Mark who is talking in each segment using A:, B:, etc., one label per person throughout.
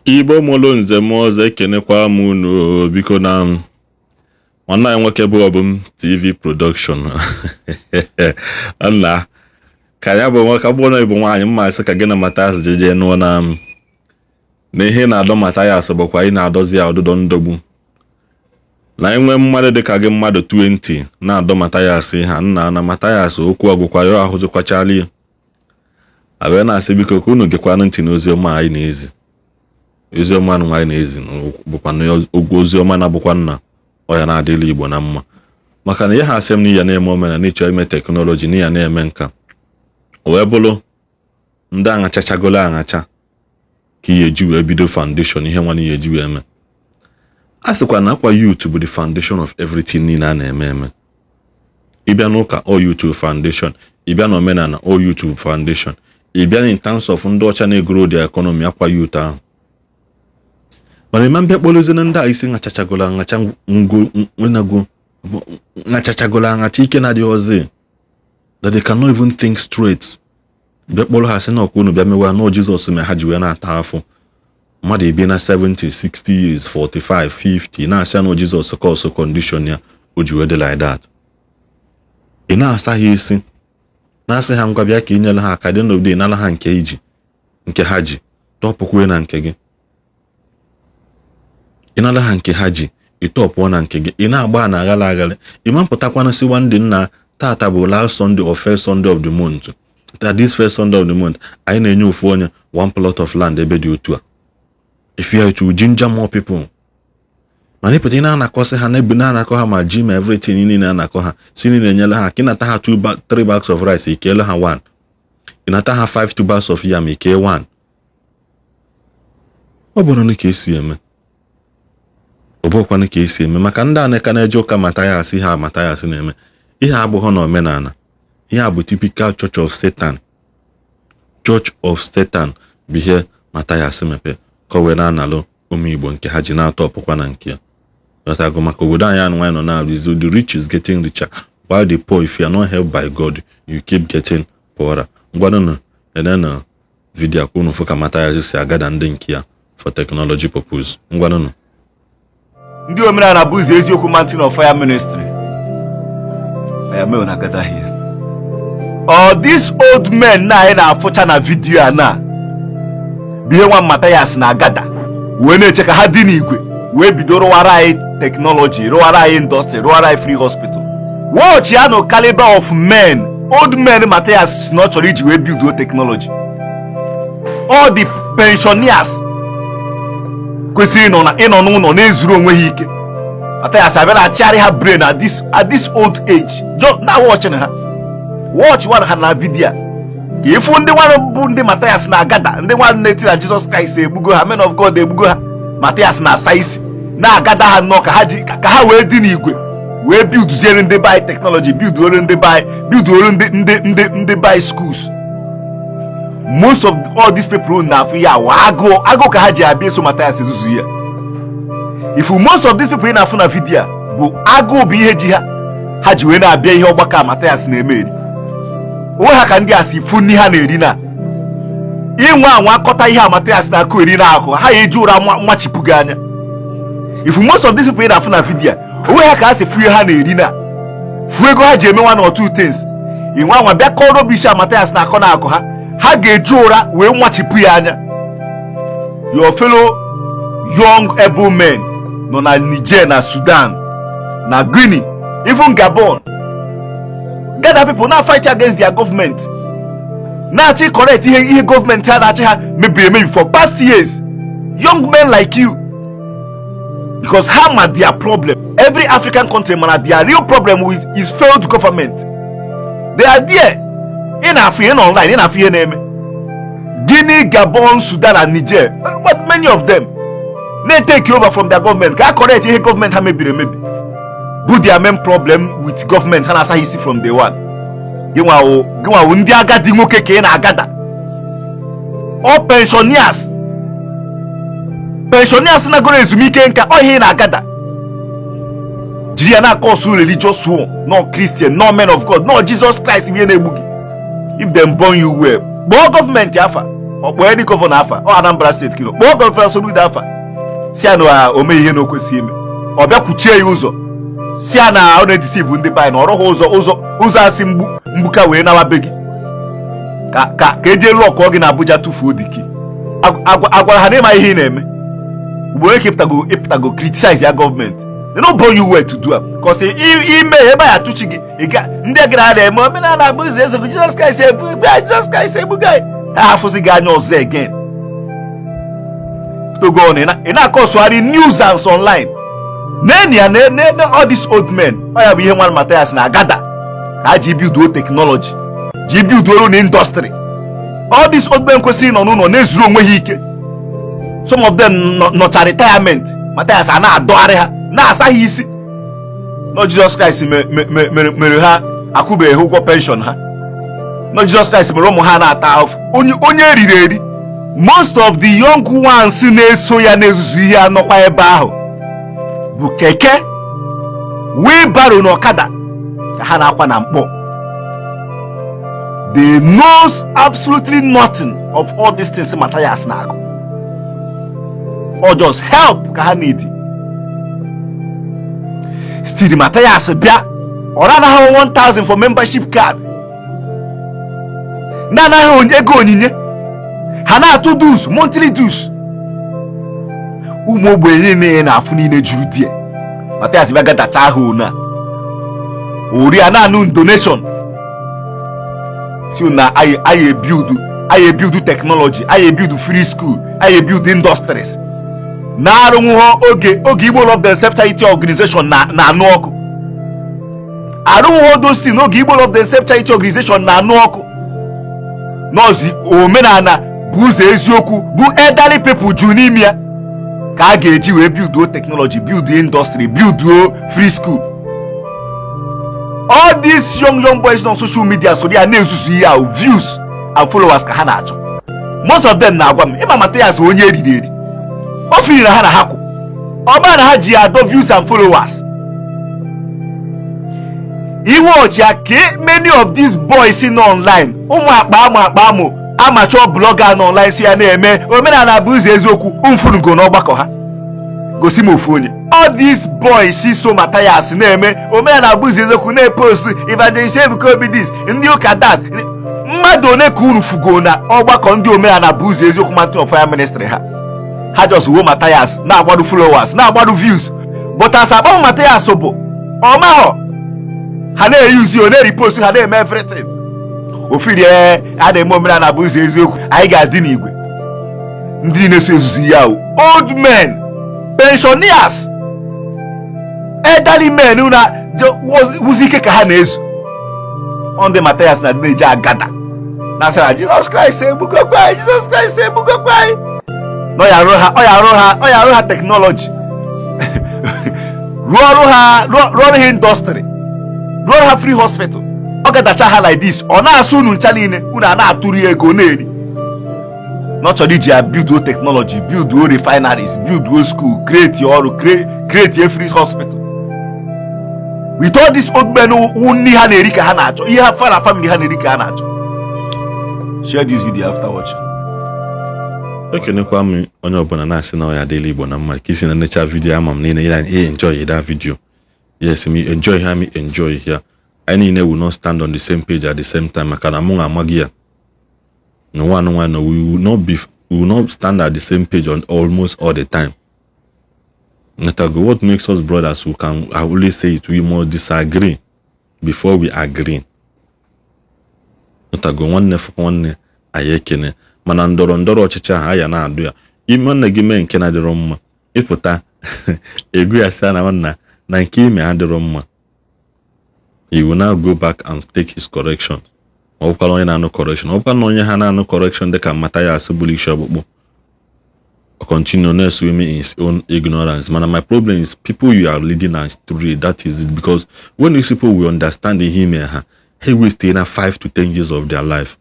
A: Igbo mụlụ nze m ọzọ, ekenekwa m unu. Biko, na nwanne anyị nwoke bụ Obum TV Production nna ka ya bụ nwoke bụrụ na ịbụ nwaanyị mma sị ka gị na Mathias jeje nụọ na ihe na-adọ Mathias bụkwa ị na-adọzi ya ọdụdọ ndọgbu na enwe mmadụ dịka gị, mmadụ 20 na-adọ Mathias ihe nna na Mathias okwu ọgwụkwa ya ahụzikwachala ya. Abịa na-asị, biko, ka unu gekwanụ ntị n'ozi ọma anyị na-ezi. Ozi ọma nụ anyị na-ezi bụkwa na ogwu ozi ọma na-abụkwa nna ọ ya na-adịla Igbo na mma, maka na ihe ha asị m na ya na-eme omenala na ịchọ ime technology na ya na-eme nka, o wee bụrụ ndị aṅachachagolo aṅacha ka ihe eji wee bido foundation ihe nwa na ihe eji wee mee. A sịkwa na akwa youth bụ the foundation of everything niile a na-eme eme. Ịbịa n'ụka, o youth foundation. Ịbịa n'omenala, o youth foundation. Ịbịa in terms of ndị ọcha na-egoro the economy, akwa youth ahụ. Mana ịma mbịa kpọrọzie ndị a isi ṅachachagolo aṅacha, ngo nwenago ṅachachagolo aṅacha, ike na-adịghị ọzọ, that they cannot even think straight, bịa kpọrọ ha sị na ọkwa unu bịa mewa na Jizọs mee ha ji wee na-ata afụ. Mmadụ ebie na 70, 60 years, 45, 50, na-asị na Jizọs cause condition ya o ji wee dị like that. Ị na-asa ha isi, na-asị ha ngwa, bịa ka ị nyere ha aka dị n'obodo, ị nara ha nke iji nke ha ji tọpụkwe na nke gị. Ị nara ha nke ha ji, ịtọpụọ na nke gị. Ị na-agba na aghala aghala. Ị ma mpụtakwana si one day nna, tata bụ last Sunday or first Sunday of the month, that this first Sunday of the month, anyị na-enye ofu onye one plot of land ebe dị otu a. If you are to ginger more people, mana ịpụta, ị na-anakọsị ha na-ebu na-anakọ ha ma ji ma everything niile anakọ ha si niile enyela ha ka ịnata ha two three bags of rice, ikele ha one, ịnata ha five tubers of yam, ike one. Ọ bụrụ ka esi eme, ọ bụrụkwanụ ka esi eme, maka ndị a na-eka na-eje ụka Mathias, ihe a Mathias na-eme, ihe abụghị na omenala. Ihe a bụ typical Church of Satan. Church of Satan bụ ihe Mathias mepe ka o wee na-analụ ụmụ Igbo nke ha ji na-atọ ọpụkwa na nke ya. Ghọtago? Maka obodo anyị anụ nwaanyị nọ na is the rich is getting richer while the poor, if you are not helped by God, you keep getting poorer. Ngwanụnụ, nenenụ video ka unu fụ ka Mathias si agada ndị nke ya for technology purpose. Ngwanụnụ.
B: Ndị omenala bụ ụzọ eziokwu, Mountain of Fire Ministry. I am na gather here. All these old men na anyị na-afụcha na video a na bụ ihe nwa Mathias na-agada wee na-eche ka ha dị n'igwe wee bido rụwara anyị technology, rụwara anyị industry, rụwara anyị free hospital. Watch ya no caliber of men, old men Mathias si na ọ chọrọ iji wee build technology. All the pensioners kwesịrị ịnọ n'ụlọ na-ezuru onwe ha ike, Mathias abịa na-achịgharị ha brain at this old age. Just na watch ha, watch one ha na video a, ka ịfụ ndị nwanne bụ ndị Mathias na-agada, ndị nwanne na-eti na Jesus Christ egbugo ha, men of God egbugo ha. Mathias na-asa isi na-agada ha nnọọ ka ha ji ka ha wee dị n'igwe wee buildziere ndị be technology, builduoro ndị be, builduoro ndị be schools. Most of all these people na-afụ ya wa agụụ agụụ ka ha ji abịa eso Mathias ezuzu ya. If most of these people ị na-afụ na video a bụ agụụ bụ ihe ji ha, ha ji wee na-abịa ihe ọgbakọ a Mathias na-eme eri onwe ha, ka ndị a si fụ nri ha na-eri na inwe anwa akọta ihe a Mathias na-akụ eri na akụ ha ya eji ụra nwachipụ gị anya. If most of these people ị na-afụ na video a, onwe ha ka ha si fụ ihe ha na-eri na fụ ego ha ji eme one or two things, inwe anwa bịa kọrọ obi isi a Mathias na-akọ na akụ ha, ha ga-eji ụra wee nwachipụ ya anya. Your fellow young able men nọ na Niger, na Sudan, na Guinea, even Gabon. Gather people na fight against their government, na-achị correct ihe gọọmenti ha na-achị ha mebiri emebi for past years. Young men like you, because ha ma their problem. Every African country mana their real problem is failed government. They are there. Ị na-afụ ihe online, ị na-afụ ihe na-eme Guinea, Gabon, Sudan and Niger, but many of them na-take over from their government ka a correct ihe gọọmenti ha mebiri emebi bụ their main problem with government ha na-asaghị isi from day one. Gịnwa wụ ndị agadi nwoke ka ị na-agada. All pensioners, pensioners nagoro ezumike nka, ọ ihe ị na-agada jiri ya na-akọsụ religious war. No Christian, no men of God, no Jesus Christ bụ ihe na-egbu gị. If them born you well, kpọọ gọọmenti afa. Ọ kpọọ ndị governor afa ọ Anambra State kino, kpọọ Governor Soludo afa, si ya na o meghị ihe na o kwesịghị ime. Ọ bịa kwuchie ya ụzọ, si ya na ọ na-edeceive ndị be anyị, na ọrụ ha ụzọ ụzọ ụzọ asị mgbu mgbuka wee nawa be gị ka eje lụọ gị na Abuja tụfuo diki agwara ha na ịma ihe ị na-eme. Ugboro ka ịpụtago criticize ya gọọmenti, they no born you well to do am, cause ime ebe a atụchi gị. Ndị agara na-eme omenala bụ ụzọ eziokwu, Jizọs Kraịst ebu Jizọs Kraịst egbuga ha, afụzi gị anya ọzọ again. Togo ị na-akọsụgharị nuisance online nene ya nene all these old men. Ọ ya bụ ihe nwa Mathias na-agada ka ha ji builduo technology, ji builduo na industry. All these old men kwesịrị ịnọ n'ụlọ na-ezuru onwe ha ike. Some of them nọcha retirement, Mathias a na-adọgharị ha, na-asa ha isi nọ Jizọs Kraịst mere ha akwụbeghị ụgwọ pension ha, nọ Jizọs Kraịst mere ụmụ ha na-ata ahụhụ. Onye eriri eri, most of the young ones na-eso ya na-ezuzu ihe anọkwa ebe ahụ bụ keke, wheelbarrow na ọkada ka ha na-akwa na mkpọ. They knows absolutely nothing of all these things Mathias na-agụ, or just help ka ha need. Still Mathias bịa, ọ na-anaghị 1000 for membership card, na-anaghị ego onyinye, ha na-atụ dues, monthly dues. Ụmụ ogbenye niile na-afụ niile juru die, Mathias bịa gadacha ha ona ori a na-anụ donation, si na anyị ebuild, anyị ebuild technology, anyị ebuild free school, anyị ebuild industries. Na-arụnwụghọ oge Igbo Love Themselves Charity Organization na-anụ ọkụ, arụnwụghọ those things n'oge Igbo Love Themselves Charity Organization na-anụ ọkụ. Nọọsụ omenala bụ ụzọ eziokwu bụ elderly people ju n'ime ya ka a ga-eji wee builduo technology, builduo industry, builduo free school. All these young young boys on social media soro ya na-ezuzu ihe ahụ, views and followers ka ha na-achọ. Most of them na-agwa m, ịma Mathias onye eriri eri o firi na ha na ha kwụ ọba na ha ji ya adọ views and followers. Iwe ọchịa ka many of these boys nọ online, ụmụ akpa amụ akpa amụ amateur blogger nọ online, si ya na-eme omenala bụ ụzọ eziokwu mfunugo n'ọgbakọ ha. Gosi m ofu onye all these boys so Mathias na-eme omenala bụ ụzọ eziokwu, na-epost Evangelist Ebuka Obi this, ndị ụka that. Mmadụ one ka unu fugo na ọgbakọ ndị omenala bụ ụzọ eziokwu Mountain of Fire Ministry ha? Ha just wuo Mathias na-agbado followers, na-agbado views, but as akpọ Mathias bụ ọmahọ ha na-eyuzi, ọ na-repost ha, na-eme everything ofiri a na-eme omenala bụ ụzọ eziokwu. Anyị ga-adị n'igwe ndị na-eso ezuzu ya o, old men, pensioners, elderly men na wuzi ike ka ha na-ezu. Ọ ndị Mathias na na-eji agada na asị na Jizọs Kraịst egbugokwa anyị, Jizọs Kraịst egbugokwa anyị, na ọ ya arụ ha, ọ ya arụ ha, ọ ya arụ ha technology, rụọ ọrụ ha, rụọ ọrụ ha industry, rụọ ọrụ ha free hospital. Ọ gadacha ha like this, ọ na-asụ unu ncha niile, unu a na-atụrụ ya ego na-eri na ọ chọrọ iji ya builduo technology, builduo refineries, builduo school, create ọrụ, create free hospital with all these old men wụ nni ha na-eri ka ha na-achọ, ihe ha fa na family ha na-eri ka ha na-achọ. Share this video after watching.
A: Ekenekwa m onye ọbụla na-asị na ọ ya adịla Igbo na mma ka isi na nnecha video. Ama m niile ya enjoy that video. Yes, me enjoy ha, me enjoy ya. Anyị niile will not stand on the same page at the same time, maka na mụ amaghị ya no one one. We will not stand at the same page on almost all the time. Natago, what makes us brothers, we can, I always say it, we must disagree before we agree. Natago, nwanne fụkwa nwanne anyị ekene, mana ndọrọ ndọrọ ọchịchị ahụ aya na-adụ ya ime nwanne gị mee nke na-adịrọ mma, ịpụta egu ya sị na nwanna na nke ime adịrọ mma. He will now go back and take his correction. Ma ọ bụkwara onye na-anụ correction, ọ bụkwara na onye ha na-anụ correction dịka Mathias bụrụ isi ọkpụkpụ, continue na swimming in his own ignorance. Mana my problem is people you are leading astray. That is it, because when these people will understand ihe ime ha, ha waste na 5 to 10 years of their life.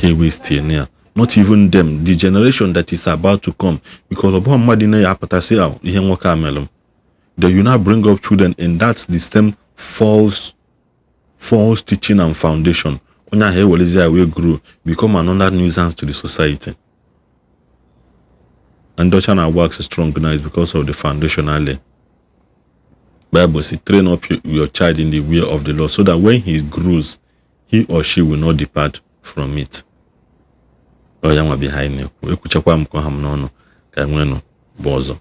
A: Ha waste ya, not even them, the generation that is about to come, because ọ bụghị mmadụ na ya apụtasị ahụ ihe nwoke a mere m. Then you now bring up children in that the same false teaching and foundation. Onye ahụ ewelezi ya wee grow, become another nuisance to the society. Ndị ọcha na wax strong now is because of the foundational. Bible say, "Train up your child in the way of the Lord, so that when he grows, he or she will not depart from it." Ọ ya nwa behind na-ekwu. Ekwuchakwa m ka ọha m n'ọnụ ka enwenụ bụ ọzọ.